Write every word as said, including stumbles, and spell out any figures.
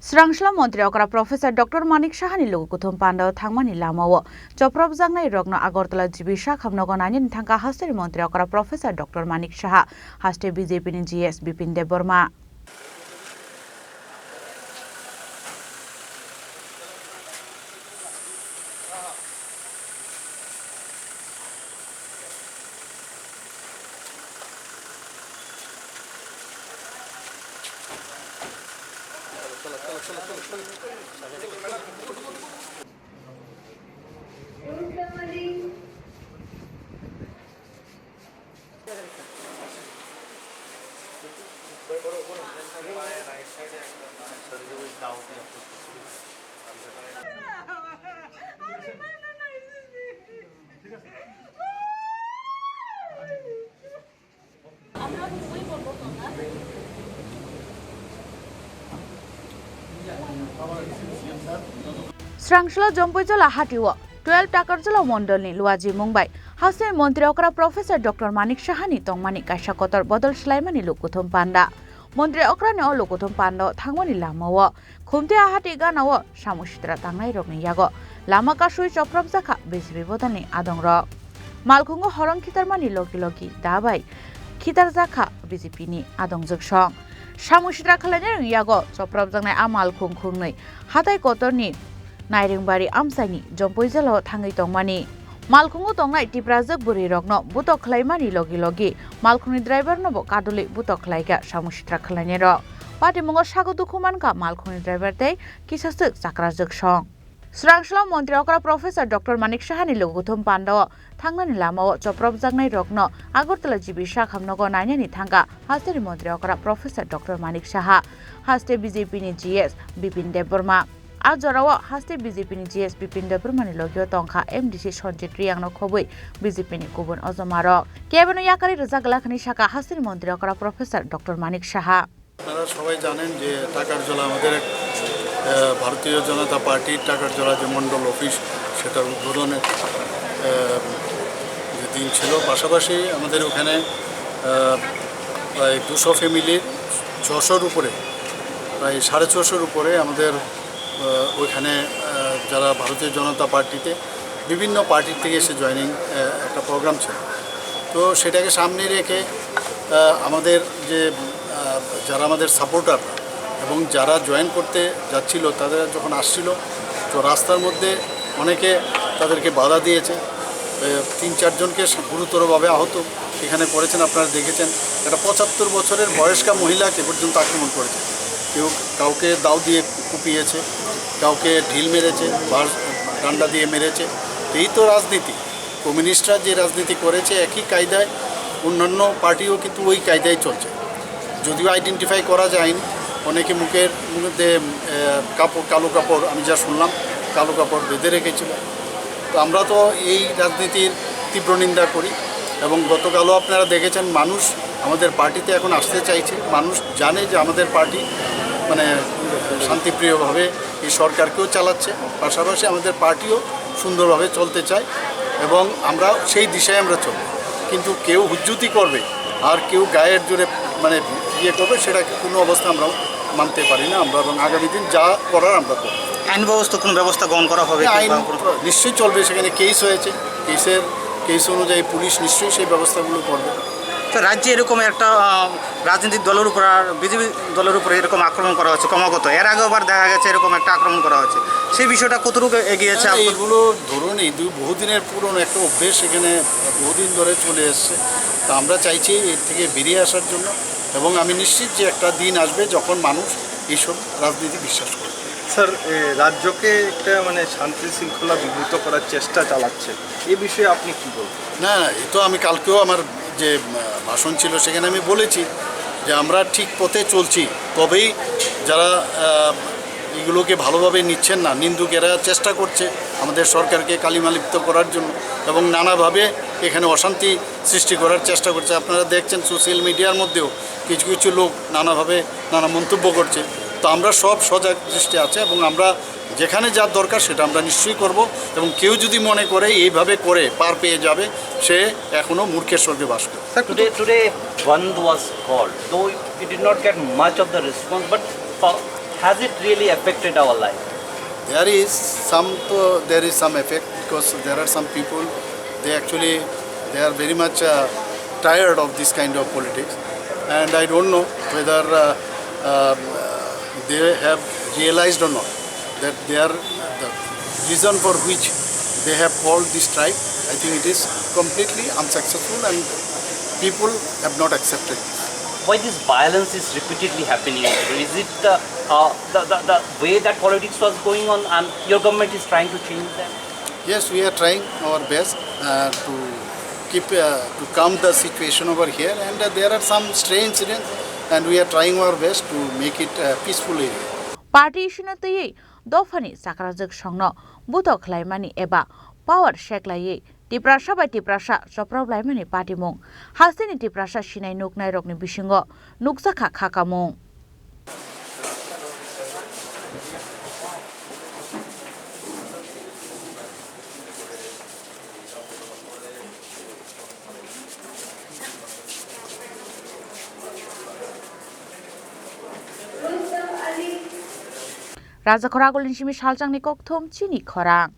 Srangshla Montri Okra Professor Doctor Manik Sahani lugu kuthum pandao thangmani lamao chopropjaknai rokno Agartala G B Sakham nogo nainani thangkha hasteni Montri Okra Professor Doctor Manik Saha, haste B J P ni G S Bipin Debbarma. Srangshla Jompuijala hatio twelve Takarjala mondolni Luaji Mungbai hasteni Montri Okra Professor Doctor Manik Sahani tongmani kaisa kotor bodol swlaimani lukuthum panda. Montri Okrani o lukuthum panda thangmani lamao Khumti ahati ganao samung sitra tangnairokni yago lama kasui chopropjakha B J P bodolni adongrok. Malkhungo horong khitarmani logi logi dabai khitarjakha B J P ni adongjwksong. Samung sitra khwlainairokni yago chopropjaknai a malkhung khungnwi hatai kotorni Nairengbari amchaini Jompuijalao thangwi tongmani. Malkhungo tongnai Tiprajwk bwrwirokno butok khwlaimani logi logi malkhungni drivernobo kadulwi butok khwlaikha samung sitra khwlainairok. Patimungo sago dukhu mankha malkhungni driver tei kisaswk chakrajwksong. Srangshla Montri Okra Professor Doctor Manik Sahani luguthum pandao thangnani lamao chopropjaknairokno Agartala G B Sakham nogo nainani thangkha hasteni Montri Okra Professor Doctor Manik Saha, haste B J P ni G S Bipin Debbarma. A jorao haste B J P ni G S Bipin Debbarmani logio tongkha M D C Sanjit Riyangno khobwi B J P ni kubun ojomarok. Kebeno yakarwi rwjak glakhani saka hasteni Montri Okra Professor Doctor Manik Saha. আপনারা সবাই জানেন যে টাকারজলা আমাদের এক, আহ, ভারতীয় জনতা পার্টির টাকারজলা যে মণ্ডল অফিস, সেটার উদ্বোধনের, আহ, যে দিন ছিল। পাশাপাশি আমাদের ওখানে, আহ, প্রায় দুশো ফ্যামিলির ছশোর উপরে, প্রায় সাড়ে ছশোর উপরে আমাদের, আহ, ওইখানে, আহ, যারা ভারতীয় জনতা পার্টিতে বিভিন্ন পার্টির থেকে এসে জয়েনিং, আহ, একটা প্রোগ্রাম ছিল। তো সেটাকে সামনে রেখে, আহ, আমাদের যে, আহ, যারা আমাদের সাপোর্টার এবং যারা জয়েন করতে যাচ্ছিল, তারা যখন আসছিল, তো রাস্তার মধ্যে অনেকে তাদেরকে বাধা দিয়েছে। আহ, তিন চারজনকে গুরুতরভাবে আহত এখানে করেছেন, আপনারা দেখেছেন। একটা পঁচাত্তর বছরের বয়স্কা মহিলাকে পর্যন্ত আক্রমণ করেছে। কেউ কাউকে দাও দিয়ে কুপিয়েছে, কাউকে ঢিল মেরেছে, বাঁশ, ডান্ডা দিয়ে মেরেছে। এই তো রাজনীতি। কমিউনিস্টরা যে রাজনীতি করেছে, একই কায়দায় অন্যান্য পার্টিও কিন্তু ওই কায়দায় চলছে। যদিও আইডেন্টিফাই করা যায়নি, অনেকে মুখের মধ্যে, আহ, কাপড়, কালো কাপড়, আমি যা শুনলাম, কালো কাপড় বেঁধে রেখেছিল। তো আমরা তো এই রাজনীতির তীব্র নিন্দা করি এবং গতকালও আপনারা দেখেছেন, মানুষ আমাদের পার্টিতে এখন আসতে চাইছে। মানুষ জানে যে আমাদের পার্টি, মানে, শান্তিপ্রিয়ভাবে এই সরকারকেও চালাচ্ছে, পাশাপাশি আমাদের পার্টিও সুন্দরভাবে চলতে চায় এবং আমরা সেই দিশায় আমরা চলব। কিন্তু কেউ হুজ্জুতি করবে আর কেউ গায়ের জোরে, মানে, ইয়ে করবে, সেটা কোনো অবস্থা আমরা মানতে পারি না আমরা, এবং আগামী দিন যা করার আমরা করব। আইন ব্যবস্থা, কোনো ব্যবস্থা গ্রহণ করা হবে হ্যাঁ, কি আইন বা কোনো নিশ্চয়ই চলবে, সেখানে কেস হয়েছে, কেসের, কেস অনুযায়ী পুলিশ নিশ্চয়ই সেই ব্যবস্থাগুলো করবে। তো রাজ্যে এরকম একটা, আহ, রাজনৈতিক দলের উপর আর বিজেপি দলের উপর এরকম আক্রমণ করা হচ্ছে ক্রমাগত, এর আগেও আবার দেখা গেছে এরকম একটা আক্রমণ করা হয়েছে, সেই বিষয়টা কতটুকু এগিয়েছে? না, আপনার এইগুলো ধরুন, এই দু-, বহুদিনের পুরনো একটা অভ্যেস এখানে বহুদিন ধরে চলে এসছে। তা আমরা চাইছি এর থেকে বেরিয়ে আসার জন্য, এবং আমি নিশ্চিত যে একটা দিন আসবে যখন মানুষ এইসব রাজনীতি বিশ্বাস করবে। স্যার, এ, রাজ্যকে একটা, মানে, শান্তি শৃঙ্খলা বিঘ্নিত করার চেষ্টা চালাচ্ছে, এ বিষয়ে আপনি কি বলবেন? না, না, এ তো আমি কালকেও আমার যে, আহ, ভাষণ ছিল, সেখানে আমি বলেছি যে আমরা ঠিক পথে চলছি। তবেই যারা, আহ, এগুলোকে ভালোভাবে নিচ্ছেন না, নিন্দুকেরা চেষ্টা করছে আমাদের সরকারকে কালিমালিপ্ত করার জন্য এবং নানাভাবে এখানে অশান্তি সৃষ্টি করার চেষ্টা করছে। আপনারা দেখছেন সোশ্যাল মিডিয়ার মধ্যেও কিছু কিছু লোক নানাভাবে নানা মন্তব্য করছে। তো আমরা সব সজাগ দৃষ্টি আছে এবং আমরা যেখানে যার দরকার সেটা আমরা নিশ্চয়ই করব, এবং কেউ যদি মনে করে এইভাবে করে পার পেয়ে যাবে, সে এখনো মূর্খের স্বর্গে বাস করে। Sir, today, today bandh was called, though it did not get much of the response, but for Has it really affected our life? There is some, uh, there is some effect because there are some people, they actually, they are very much, uh, tired of this kind of politics, and I don't know whether, uh, um, they have realized or not that they are, the reason for which they have called this strike, I think it is completely unsuccessful and people have not accepted this. Why this violence is repeatedly happening? Is it the, uh, the, the, the way that politics was going on and your government is trying to change that? Yes, we are trying our best, uh, to keep, uh, to calm the situation over here, and, uh, there are some stray incidents, and we are trying our best to make it, uh, peaceful area. Party issue no twiwi dophani chakrajwk songno buthok khlaimani eba power seklaiwi Tiprasa bai Tiprasa choprop laimani patimung, hasteni Tiprasa sinai nuknairokni bisingo nukjakha khakamung. Raja Khorang Agulni simi salchangni kokthum chini khorang.